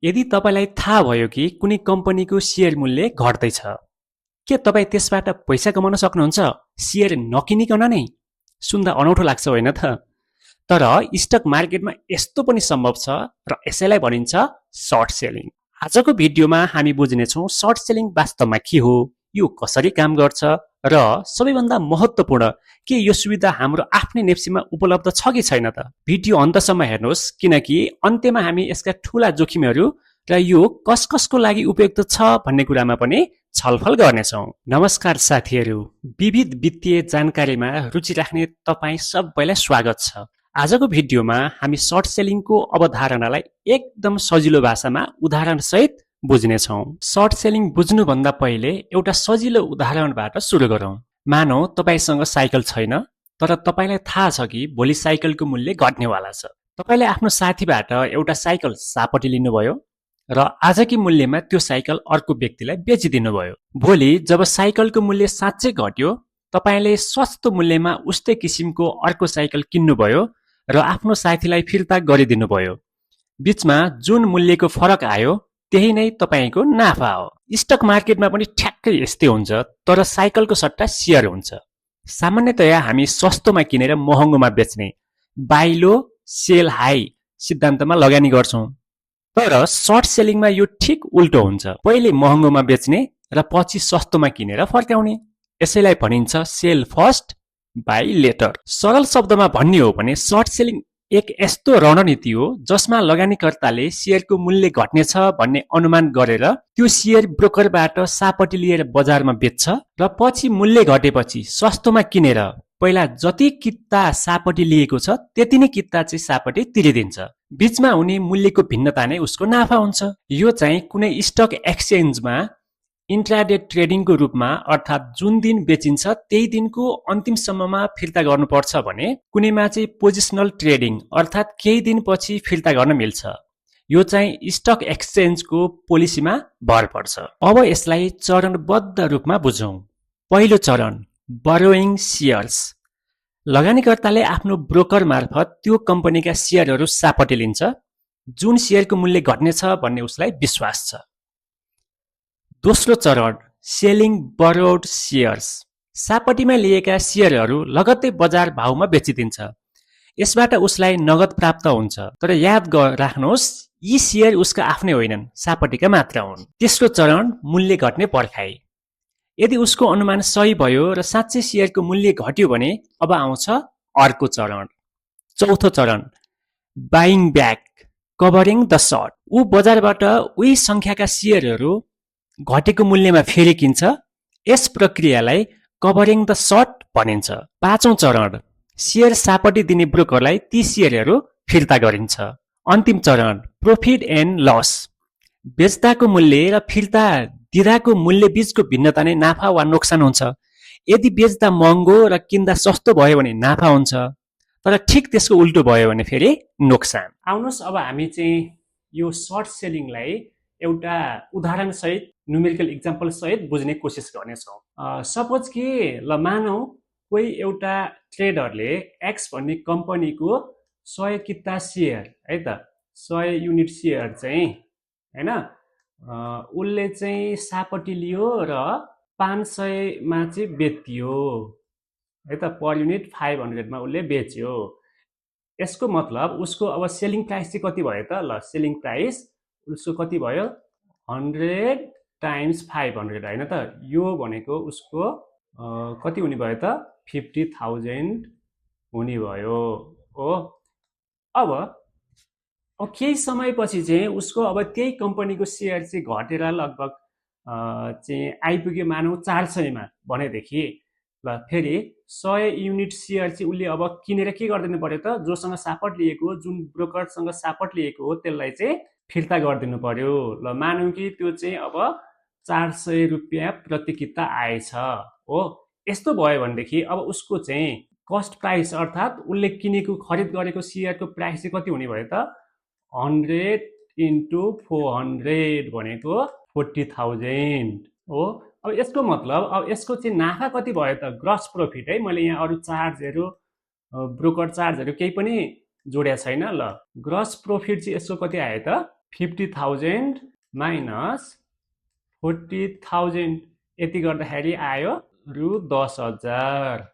यदि तपाईलाई थाहा भयो कि कुनै कम्पनीको सेयर मूल्य घट्दैछ, के तपाईँ त्यसबाट पैसा कमाउन सक्नुहुन्छ सेयर नकिनिकन नै? सुन्दा अनौठो लाग्छ होइन त? तर स्टक मार्केटमा यस्तो पनि सम्भव छ र यसैलाई भनिन्छ सर्ट सेलिङ। आजको भिडियोमा हामी बुझ्नेछौँ सर्ट सेलिङ वास्तवमा के हो, यो कसरी काम गर्छ र सबैभन्दा महत्त्वपूर्ण के यो सुविधा हाम्रो आफ्नै नेप्सीमा उपलब्ध छ कि छैन त। भिडियो अन्तसम्म हेर्नुहोस् किनकि अन्त्यमा हामी यसका ठूला जोखिमहरू र यो कसको लागि उपयुक्त छ भन्ने कुरामा पनि छलफल गर्नेछौँ। नमस्कार साथीहरू, विविध वित्तीय जानकारीमा रुचि राख्ने तपाईँ सबैलाई स्वागत छ। आजको भिडियोमा हामी सर्ट सेलिङको अवधारणालाई एकदम सजिलो भाषामा उदाहरणसहित बुझ्नेछौँ। सर्ट सेलिङ बुझ्नुभन्दा पहिले एउटा सजिलो उदाहरणबाट सुरु गरौँ। मानौ तपाईसँग साइकल छैन, तर तपाईलाई थाहा छ कि भोलि साइकलको मूल्य घट्नेवाला छ। तपाईले आफ्नो साथीबाट एउटा साइकल सापटी लिनुभयो र आजकै मूल्यमा त्यो साइकल अर्को व्यक्तिलाई बेचिदिनु भयो। भोलि जब साइकलको मूल्य साँच्चै घट्यो, तपाईले सस्तो मूल्यमा उस्तै किसिमको अर्को साइकल किन्नुभयो र आफ्नो साथीलाई फिर्ता गरिदिनु भयो। बीचमा जुन मूल्यको फरक आयो त्यही नै तपाईको नाफा हो। स्टक मार्केटमा पनि ठ्याक्कै यस्तै हुन्छ, तर साइकलको सट्टा सेयर हुन्छ। सामान्यतया हामी सस्तोमा किनेर महँगोमा बेच्ने बाइ लो सेल हाई सिद्धान्तमा लगानी गर्छौँ। तर सर्ट सेलिङमा यो ठिक उल्टो हुन्छ। पहिले महँगोमा बेच्ने र पछि सस्तोमा किनेर फर्काउने। यसैलाई भनिन्छ सेल फर्स्ट बाई लेटर। सरल शब्दमा भन्ने हो भने सर्ट सेलिङ एक यस्तो रणनीति हो जसमा लगानीकर्ताले सेयरको मूल्य घट्नेछ भन्ने अनुमान गरेर त्यो सेयर ब्रोकरबाट सापटी लिएर बजारमा बेच्छ र पछि मूल्य घटेपछि सस्तोमा किनेर पहिला जति किता सापटी लिएको छ त्यति नै किता चाहिँ सापटी तिरिदिन्छ। बीचमा हुने मूल्यको भिन्नता नै उसको नाफा हुन्छ। यो चाहिँ कुनै स्टक एक्सचेन्जमा इन्ट्राडे ट्रेडिङको रूपमा, अर्थात् जुन दिन बेचिन्छ त्यही दिनको अन्तिमसम्ममा फिर्ता गर्नुपर्छ भने कुनैमा चाहिँ पोजिसनल ट्रेडिङ अर्थात् केही दिनपछि फिर्ता गर्न मिल्छ। यो चाहिँ स्टक एक्सचेन्जको पोलिसीमा भर पर्छ। अब यसलाई चरणबद्ध रूपमा बुझौँ। पहिलो चरण, बरोइङ सेयर्स। लगानीकर्ताले आफ्नो ब्रोकर मार्फत त्यो कम्पनीका सेयरहरू सापटी लिन्छ जुन सेयरको मूल्य घट्नेछ भन्ने उसलाई विश्वास छ। दोस्रो चरण, सेलिङ बरोड सेयर्स। सापटीमा लिएका सेयरहरू लगत्तै बजार भाउमा बेचिदिन्छ। यसबाट उसलाई नगद प्राप्त हुन्छ। तर याद राख्नुहोस्, यी सेयर उसका आफ्नै होइनन्, सापटीका मात्र हुन्। तेस्रो चरण, मूल्य घट्ने पर्खाइ। यदि उसको अनुमान सही भयो र साँच्चै सेयरको मूल्य घट्यो भने अब आउँछ अर्को चरण। चौथो चरण, buying back, covering the short. ऊ बजारबाट उही संख्याका सेयरहरू घटेको मूल्यमा फेरि किन्छ। यस प्रक्रियालाई कभरिङ द सर्ट भनिन्छ। पाँचौं चरण, सेयर सापटी दिने ब्रोकरलाई ती सेयरहरू फिर्ता गरिन्छ। अन्तिम चरण, प्रॉफिट एन्ड लस। बेच्दाको मूल्य र फिर्ता दिँदाको मूल्य बीचको भिन्नता नै नाफा वा नोक्सान हुन्छ। यदि बेच्दा महँगो र किन्दा सस्तो भयो भने नाफा हुन्छ, तर ठिक त्यसको उल्टो भयो भने फेरि नोक्सान। आउनुहोस् अब हामी चाहिँ यो सर्ट सेलिङलाई एउटा उदाहरण सहित, न्युमेरिकल इक्जाम्पल सहित बुझ्ने कोसिस गर्नेछौँ। सपोज कि ल मानौ कोही एउटा ट्रेडरले एक्स भन्ने कम्पनीको 100 किता सेयर है त 100 युनिट सेयर चाहिँ हैन उसले चाहिँ सापटी लियो र 500 मा चाहिँ बेचियो है त। पर युनिट 500 मा उसले बेच्यो। यसको मतलब उसको अब सेलिङ प्राइस चाहिँ कति भयो त? ल सेलिङ प्राइस उसको कति भयो? 100 टाइम्स 500 हैन त। यो भनेको उसको कति हुने भयो त? 50,000 हुने भयो हो। अब केही समयपछि चाहिँ उसको अब त्यही कम्पनीको सेयर चाहिँ घटेर लगभग चाहिँ आइपुग्यो मानौ 400 मा भनेदेखि ल फेरि 100 युनिट सेयर चाहिँ उसले अब किनेर के गरिदिनु पर्यो त? जोसँग सापट लिएको, जुन ब्रोकरसँग सापट लिएको हो त्यसलाई चाहिँ फिर्ता गरिदिनु पर्यो। ल मानौँ कि त्यो चाहिँ अब 400 रुपियाँ प्रति किता आएछ हो। यस्तो भयो भनेदेखि अब उसको चाहिँ कस्ट प्राइस अर्थात् उसले किनेको खरिद गरेको सेयरको प्राइस चाहिँ कति हुने भयो त? 100 इन्टु 400 भनेको 40,000 हो। अब यसको मतलब अब यसको चाहिँ नाफा कति भयो त? ग्रस प्रॉफिट है। मैले यहाँ अरू चार्जहरू, ब्रोकर चार्जहरू केही पनि जोडेको छैन। ल ग्रस प्रॉफिट चाहिँ यसको कति आयो त? 50,000 माइनस 40,000 यति गर्दाखेरि आयो रु 10,000।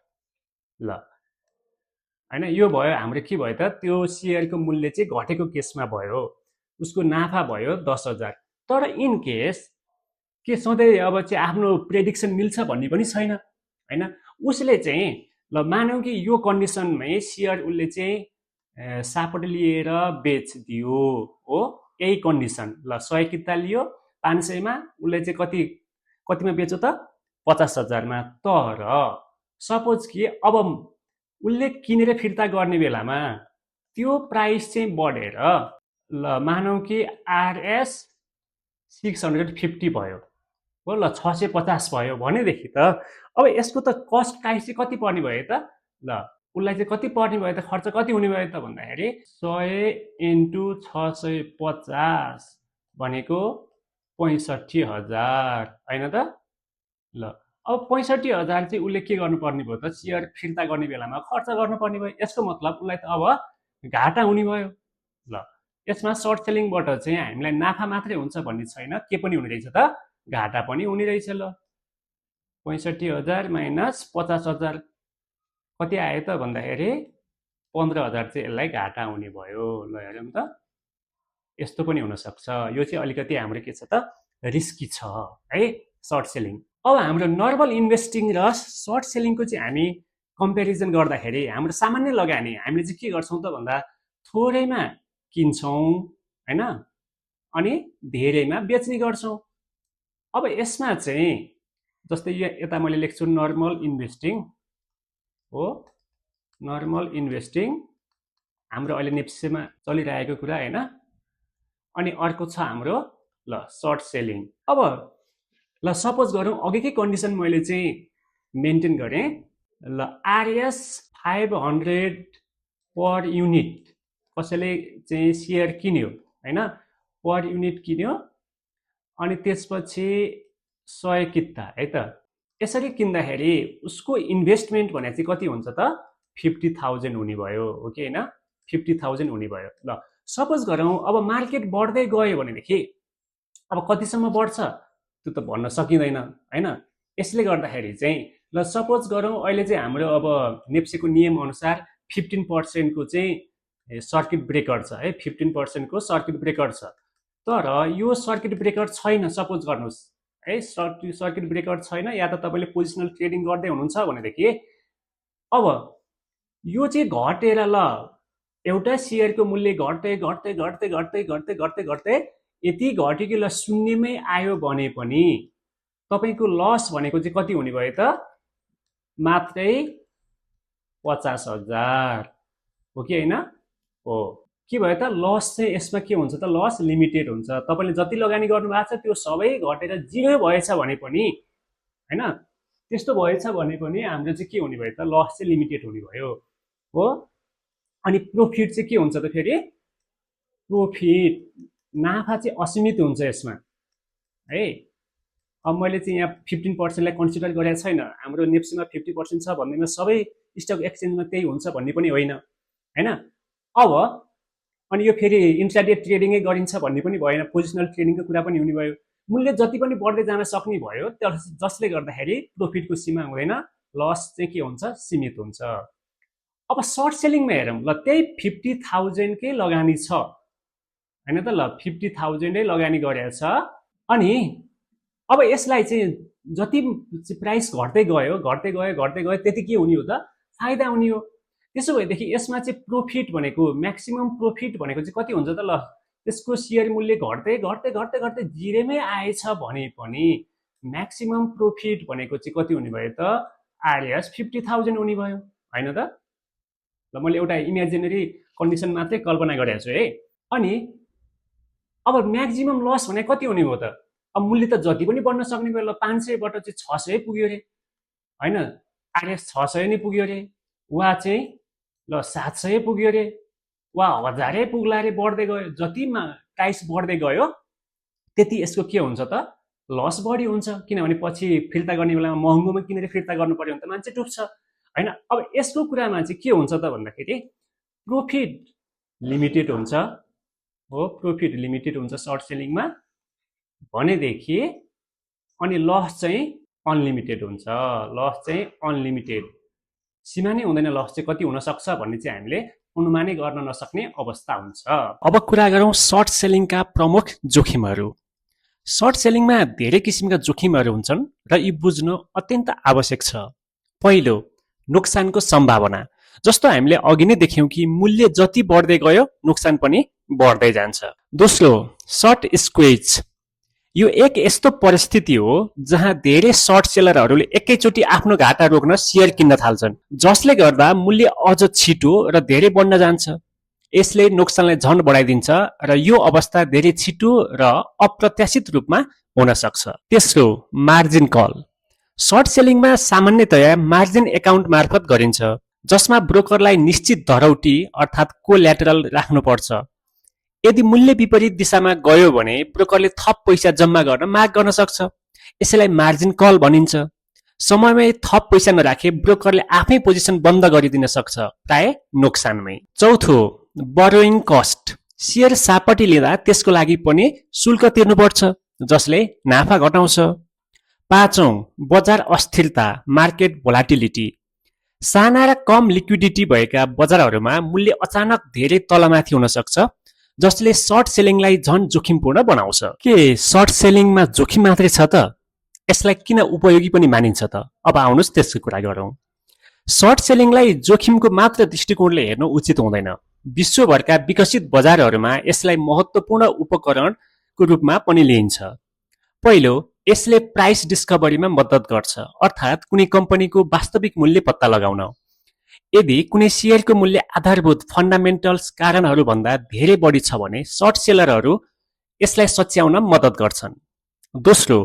ल हैन, यो भयो हाम्रो के भयो त, त्यो सेयरको मूल्य चाहिँ घटेको केसमा भयो, उसको नाफा भयो 10,000। तर इन केस के सधैँ अब चाहिँ आफ्नो प्रेडिक्सन मिल्छ भन्ने पनि छैन हैन। उसले चाहिँ ल मानौँ कि यो कन्डिसनमै सेयर उसले चाहिँ सापट लिएर बेचिदियो हो, यही कन्डिसन। ल 100 किता लियो 500 मा, उसले चाहिँ कतिमा बेच्यो त 50,000 मा। तर सपोज कि अब उसले किनेर फिर्ता गर्ने बेलामा त्यो प्राइस चाहिँ बढेर ल मानौँ कि आरएस 650 भयो हो, ल 650 भयो भनेदेखि त अब यसको त कस्ट प्राइस चाहिँ कति पर्ने भयो त, ल उसलाई चाहिँ कति पर्ने भयो त, खर्च कति हुने भयो त भन्दाखेरि 100 इन्टु 650 भनेको 65,000 होइन त। ल अब 65,000 चाहिँ उसले के गर्नुपर्ने भयो त, सेयर फिर्ता गर्ने बेलामा खर्च गर्नुपर्ने भयो। यसको मतलब उसलाई त अब घाटा हुने भयो। ल यसमा सर्ट सेलिङबाट चाहिँ हामीलाई नाफा मात्रै हुन्छ भन्ने छैन, के पनि हुने रहेछ त, घाटा पनि हुने रहेछ। ल 65,000 माइनस 50,000 कति आयो त भन्दाखेरि 15,000 चाहिँ यसलाई घाटा हुने भयो। ल हेरौँ त, यस्तो पनि हुनसक्छ। यो चाहिँ अलिकति हाम्रो के छ त, रिस्की छ है सर्ट सेलिङ। अब हाम्रो नर्मल इन्भेस्टिङ र सर्ट सेलिङको चाहिँ हामी कम्पेरिजन गर्दाखेरि हाम्रो सामान्य लगानी हामीले चाहिँ के गर्छौँ त भन्दा थोरैमा किन्छौँ हैन, अनि धेरैमा बेच्ने गर्छौँ। अब यसमा चाहिँ जस्तै यता मैले लेख्छु नर्मल इन्भेस्टिङ हो, नर्मल इन्भेस्टिङ हाम्रो अहिले नेप्सेमा चलिरहेको कुरा हैन। अनि अर्को छ हाम्रो ल सर्ट सेलिङ। अब ल सपोज गरौँ अघिकै कन्डिसन मैले चाहिँ मेन्टेन गरेँ। ल आरएस 500 पर युनिट कसैले चाहिँ सेयर किन्यो हैन, पर युनिट किन्यो, अनि त्यसपछि 100 किता है त। यसरी किन्दाखेरि उसको इन्भेस्टमेन्ट भने चाहिँ कति हुन्छ त, 50,000 हुने भयो हो कि हैन, 50,000 हुने भयो। ल सपोज गरौँ अब मार्केट बढ्दै गयो भनेदेखि अब कतिसम्म बढ्छ त्यो त भन्न सकिँदैन हैन। यसले गर्दाखेरि चाहिँ ल सपोज गरौँ अहिले चाहिँ हाम्रो अब नेप्सेको नियम अनुसार 15% को चाहिँ सर्किट ब्रेकर छ है, 15% को सर्किट ब्रेकर छ। तर यो सर्किट ब्रेकर छैन सपोज गर्नुहोस् है, सर्किट ब्रेकर छैन, या त तपाईँले पोजिसनल ट्रेडिङ गर्दै हुनुहुन्छ भनेदेखि अब यो चाहिँ घटेर ल एउटा सेयरको मूल्य घट्दै घट्दै घट्दै घट्दै घट्दै घट्दै घट्दै यति घट्यो कि ल शून्यमै आयो भने पनि तपाईँको लस भनेको चाहिँ कति हुने भयो त, मात्रै 50,000 हो कि होइन हो। के भयो त, लस चाहिँ यसमा के हुन्छ त, लस लिमिटेड हुन्छ। तपाईँले जति लगानी गर्नुभएको छ त्यो सबै घटेर जिरो भएछ भने पनि हैन, त्यस्तो भएछ भने पनि हाम्रो चाहिँ के हुने भयो त, लस चाहिँ लिमिटेड हुने भयो हो। अनि प्रोफिट चाहिँ के हुन्छ त, फेरि प्रोफिट नाफा चाहिँ असीमित हुन्छ यसमा है। अब मैले चाहिँ यहाँ 15% लाई कन्सिडर गरेको छैन, हाम्रो नेप्सीमा 50% छ भन्नेमा सबै स्टक एक्सचेन्जमा त्यही हुन्छ भन्ने पनि होइन हैन। अब अनि यो फेरि इन्ट्राडे ट्रेडिङै गरिन्छ भन्ने पनि भएन, पोजिसनल ट्रेडिङको कुरा पनि हुने भयो। मूल्य जति पनि बढ्दै जान सक्ने भयो, जसले गर्दाखेरि प्रोफिटको सीमा हुँदैन, लस चाहिँ के हुन्छ, सीमित हुन्छ। अब सर्ट सेलिङमा हेरौँ, ल त्यही 50,000 कै लगानी छ हैन त, ल 50,000 लगानी गरेको छ। अनि अब यसलाई चाहिँ जति प्राइस घट्दै गयो घट्दै गयो घट्दै गयो त्यति के हुने हो त, फाइदा हुने हो। त्यसो भएदेखि यसमा चाहिँ प्रोफिट भनेको म्याक्सिमम प्रोफिट भनेको चाहिँ कति हुन्छ त, ल त्यसको सेयर मूल्य घट्दै घट्दै घट्दै घट्दै जिरोमै आएछ भने पनि म्याक्सिमम प्रोफिट भनेको चाहिँ कति हुने भयो त, आरएस 50,000 हुने भयो हैन त। ल मैले एउटा इमेजिनेरी कन्डिसन मात्रै कल्पना गरेको छु है। अनि अब म्याक्सिमम लस भने कति हुने हो त, अब मूल्य त जति पनि बढ्न सक्ने भयो। ल 500 बाट चाहिँ 600 पुग्यो रे हैन, आरएस 600 नै पुग्यो रे, वा चाहिँ ल 700 पुग्यो रे, वा 1000 पुग्ला रे, बढ्दै गयो। जति प्राइस बढ्दै गयो त्यति यसको के हुन्छ त, लस बढी हुन्छ। किनभने पछि फिर्ता गर्ने बेलामा महँगोमा किनेर फिर्ता गर्नु पर्यो भने त मान्छे डुब्छ हैन। अब यसको कुरामा चाहिँ के हुन्छ त भन्दाखेरि प्रोफिट लिमिटेड हुन्छ हो प्रोफिट लिमिटेड हुन्छ सर्ट सेलिङमा भनेदेखि अनि लस चाहिँ अनलिमिटेड हुन्छ। लस चाहिँ अनलिमिटेड, सीमा नै हुँदैन लस चाहिँ कति हुन सक्छ भन्ने चाहिँ हामीले अनुमानै गर्न नसक्ने अवस्था हुन्छ। अब कुरा गरौँ सर्ट सेलिङका प्रमुख जोखिमहरू। सर्ट सेलिङमा धेरै किसिमका जोखिमहरू हुन्छन् र यी बुझ्न अत्यन्त आवश्यक छ। पहिलो, नोक्सानको सम्भावना। जस्तो हामीले अघि नै देख्यौं कि मूल्य जति बढ्दै गयो नोक्सान पनि बढ्दै जान्छ। दोस्रो, सर्ट स्क्वेज। यो एक यस्तो परिस्थिति हो जहाँ धेरै सर्ट सेलरहरूले एकैचोटि आफ्नो घाटा रोक्न सेयर किन्न थाल्छन्, जसले गर्दा मूल्य अझ छिटो र धेरै बढ्न जान्छ। यसले नोक्सानलाई झन बढाइदिन्छ र यो अवस्था धेरै छिटो र अप्रत्याशित रूपमा हुन सक्छ। तेस्रो, मार्जिन कल। सर्ट सेलिङमा सामान्यतया मार्जिन एकाउन्ट मार्फत गरिन्छ, जसमा ब्रोकरलाई निश्चित धरौटी अर्थात् कोल्याटरल राख्नुपर्छ। यदि मूल्य विपरीत दिशामा गयो भने ब्रोकरले थप पैसा जम्मा गर्न माग गर्न सक्छ। यसैलाई मार्जिन कल भनिन्छ। समयमै थप पैसा नराखे ब्रोकरले आफै पोजिसन बन्द गरिदिन सक्छ, प्राय नोक्सानमै। चौथो, बरोइङ कस्ट। सेयर सापटी लिँदा त्यसको लागि पनि शुल्क तिर्नुपर्छ, जसले नाफा घटाउँछ। पाँचौं, बजार अस्थिरता, मार्केट भोलाटिलिटी। साना र कम लिक्विडिटी भएका बजारहरूमा मूल्य अचानक धेरै तलमाथि हुन सक्छ, जसले सर्ट सेलिङलाई झन जोखिमपूर्ण बनाउँछ। के सर्ट सेलिङमा जोखिम मात्रै छ त? यसलाई किन उपयोगी पनि मानिन्छ त? अब आउनुहोस् त्यसको कुरा गरौँ। सर्ट सेलिङलाई जोखिमको मात्र दृष्टिकोणले हेर्नु उचित हुँदैन। विश्वभरका विकसित बजारहरूमा यसलाई महत्त्वपूर्ण उपकरणको रूपमा पनि लिइन्छ। पहिलो, यसले प्राइस डिस्कभरीमा मद्दत गर्छ, अर्थात् कुनै कम्पनीको वास्तविक मूल्य पत्ता लगाउन। यदि कुनै सेयरको मूल्य आधारभूत फन्डामेन्टल्स कारणहरू भन्दा धेरै बढी छ भने सर्ट सेलरहरू यसलाई सच्याउन मद्दत गर्छन्। दोस्रो,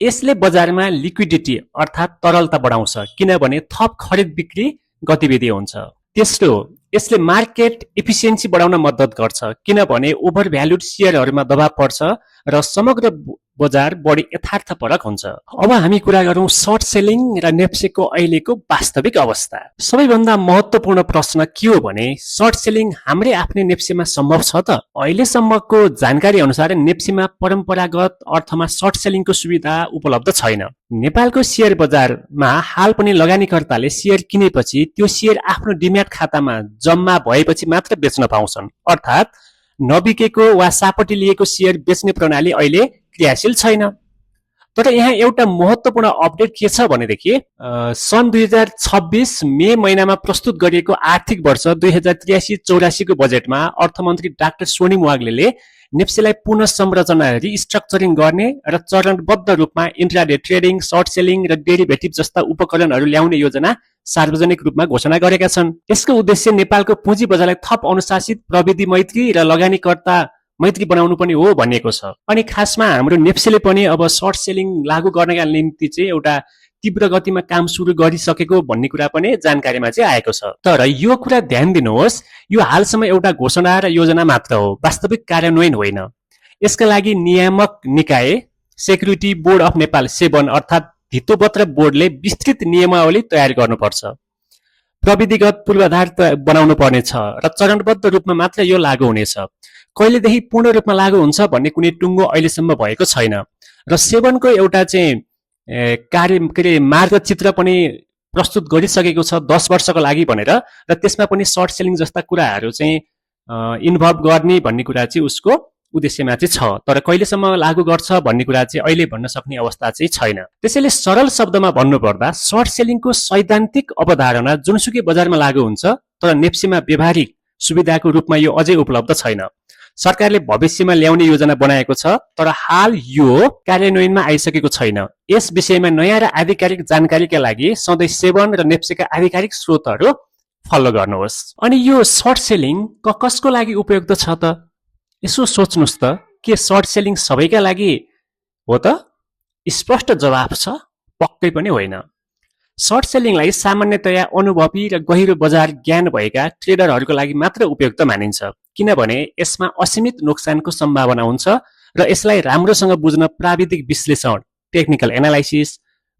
यसले बजारमा लिक्विडिटी अर्थात् तरलता बढाउँछ, किनभने थप खरिद बिक्री गतिविधि हुन्छ। तेस्रो, यसले मार्केट इफिसियन्सी बढाउन मद्दत गर्छ, किनभने ओभर भ्यालुड सेयरहरूमा दबाव पर्छ र समग्र बजार बढी यथार्थपरक हुन्छ। अब हामी कुरा गरौँ सर्ट सेलिङ र नेप्सेको अहिलेको वास्तविक अवस्था। सबैभन्दा महत्त्वपूर्ण प्रश्न के हो भने सर्ट सेलिङ हाम्रै आफ्नै नेप्सेमा सम्भव छ त? अहिलेसम्मको जानकारी अनुसार नेप्सेमा परम्परागत अर्थमा सर्ट सेलिङको सुविधा उपलब्ध छैन। नेपालको सेयर बजारमा हाल पनि लगानीकर्ताले सेयर किनेपछि त्यो सेयर आफ्नो डिम्याट खातामा जम्मा भएपछि मात्र बेच्न पाउँछन्, अर्थात् नबिकेको वा सापटी लिएको सेयर बेच्ने प्रणाली अहिले क्रियाशील छैन। तर यहाँ एउटा महत्त्वपूर्ण अपडेट के छ भनेदेखि सन् 2026 मे महिनामा प्रस्तुत गरिएको आर्थिक वर्ष 2083-84 को बजेटमा अर्थमन्त्री डाक्टर सोनिम वाग्लेले नेप्सेलाई पुनः संरचना रिस्ट्रक्चरिङ गर्ने र चरणबद्ध रूपमा इन्ट्राडे ट्रेडिङ, सर्ट सेलिङ र डेरिभेटिभ जस्ता उपकरणहरू ल्याउने योजना सार्वजनिक रूपमा घोषणा गरेका छन्। यसको उद्देश्य नेपालको पुँजी बजारलाई थप अनुशासित, प्रविधि मैत्री र लगानीकर्ता मैत्री बनाउनु पनि हो भनिएको छ। अनि खासमा हाम्रो नेप्सेले पनि अब सर्ट सेलिङ लागू गर्नका निम्ति चाहिँ एउटा तीव्र गतिमा काम सुरु गरिसकेको भन्ने कुरा पनि जानकारीमा चाहिँ आएको छ। तर यो कुरा ध्यान दिनुहोस्, यो हालसम्म एउटा घोषणा र योजना मात्र हो, वास्तविक कार्यान्वयन होइन। यसका लागि नियामक निकाय सेक्युरिटी बोर्ड अफ नेपाल 7 अर्थात् धितोपत्र बोर्डले विस्तृत नियमावली तयार गर्नुपर्छ, प्रविधिगत पूर्वाधार बनाउनु पर्नेछ र चरणबद्ध रूपमा मात्र यो लागू हुनेछ। कहिलेदेखि पूर्ण रूपमा लागू हुन्छ भन्ने कुनै टुङ्गो अहिलेसम्म भएको छैन। र 7 को एउटा चाहिँ मार्गचित्र पनि प्रस्तुत गरिसकेको छ 10 वर्षको लागि भनेर, र त्यसमा पनि सर्ट सेलिङ जस्ता कुराहरू चाहिँ इन्भल्भ गर्ने भन्ने कुरा चाहिँ उसको उद्देश्यमा चाहिँ छ। तर कहिलेसम्म लागू गर्छ भन्ने कुरा चाहिँ अहिले भन्न सक्ने अवस्था चाहिँ छैन। त्यसैले सरल शब्दमा भन्नुपर्दा सर्ट सेलिङको सैद्धान्तिक अवधारणा जुनसुकै बजारमा लागू हुन्छ, तर नेप्सेमा व्यावहारिक सुविधाको रूपमा यो अझै उपलब्ध छैन। सरकारले भविष्यमा ल्याउने योजना बनाएको छ, तर हाल यो कार्यान्वयनमा आइसकेको छैन। यस विषयमा नयाँ र आधिकारिक जानकारीका लागि सधैँ 7 र नेप्सेका आधिकारिक स्रोतहरू फलो गर्नुहोस्। अनि यो सर्ट सेलिङ कसको लागि उपयुक्त छ त? यसो सोच्नुहोस् त, के सर्ट सेलिङ सबैका लागि हो त? स्पष्ट जवाफ छ, पक्कै पनि होइन। सर्ट सेलिङलाई सामान्यतया अनुभवी र गहिरो बजार ज्ञान भएका ट्रेडरहरूको लागि मात्र उपयुक्त मानिन्छ, किनभने यसमा असीमित नोक्सानको सम्भावना हुन्छ र यसलाई राम्रोसँग बुझ्न प्राविधिक विश्लेषण, टेक्निकल एनालाइसिस,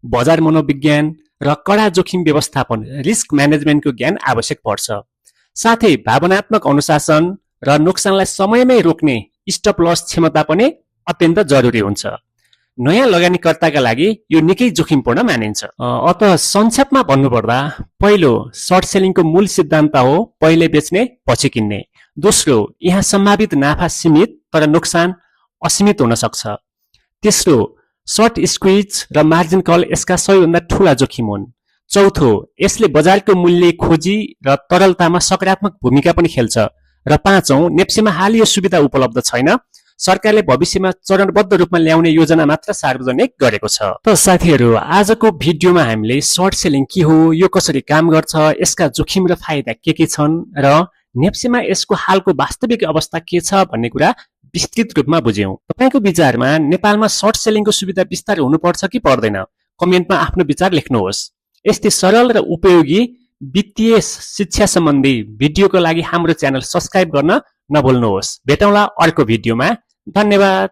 बजार मनोविज्ञान र कडा जोखिम व्यवस्थापन, रिस्क म्यानेजमेन्टको ज्ञान आवश्यक पर्छ। साथै भावनात्मक अनुशासन र नोक्सानलाई समयमै रोक्ने स्टप लस क्षमता पनि अत्यन्त जरुरी हुन्छ। नयाँ लगानीकर्ताका लागि यो निकै जोखिमपूर्ण मानिन्छ। अत संक्षेपमा भन्नुपर्दा पहिलो सर्ट सेलिङको मूल सिद्धान्त हो पहिले बेच्ने पछि किन्ने। दोस्रो, यहाँ सम्भावित नाफा सीमित तर नोक्सान असीमित हुन सक्छ। तेस्रो, सर्ट स्क्विज र मार्जिन कल यसका सबैभन्दा ठूला जोखिम हुन्। चौथो, यसले बजारको मूल्य खोजी र तरलतामा सकारात्मक भूमिका पनि खेल्छ। र पाँचौं, नेप्सीमा हाल यो सुविधा उपलब्ध छैन। सरकारले भविष्यमा चरणबद्ध रूपमा ल्याउने योजना मात्र सार्वजनिक गरेको छ। त साथीहरू, आजको भिडियोमा हामीले सर्ट सेलिङ के हो, यो कसरी काम गर्छ, यसका जोखिम र फाइदा के छन् र नेप्सीमा यसको हालको वास्तविक अवस्था के छ भन्ने कुरा विस्तृत रूपमा बुझ्यौं। तपाईको विचारमा नेपालमा सर्ट सेलिङको सुविधा विस्तार हुनुपर्छ कि पर्दैन? कमेन्टमा आफ्नो विचार लेख्नुहोस्। यस्तै सरल र उपयोगी वित्तीय शिक्षा सम्बन्धी भिडियोको लागि हाम्रो च्यानल सब्स्क्राइब गर्न नभुल्नुहोस्। भेटौँला अर्को भिडियोमा। धन्यवाद।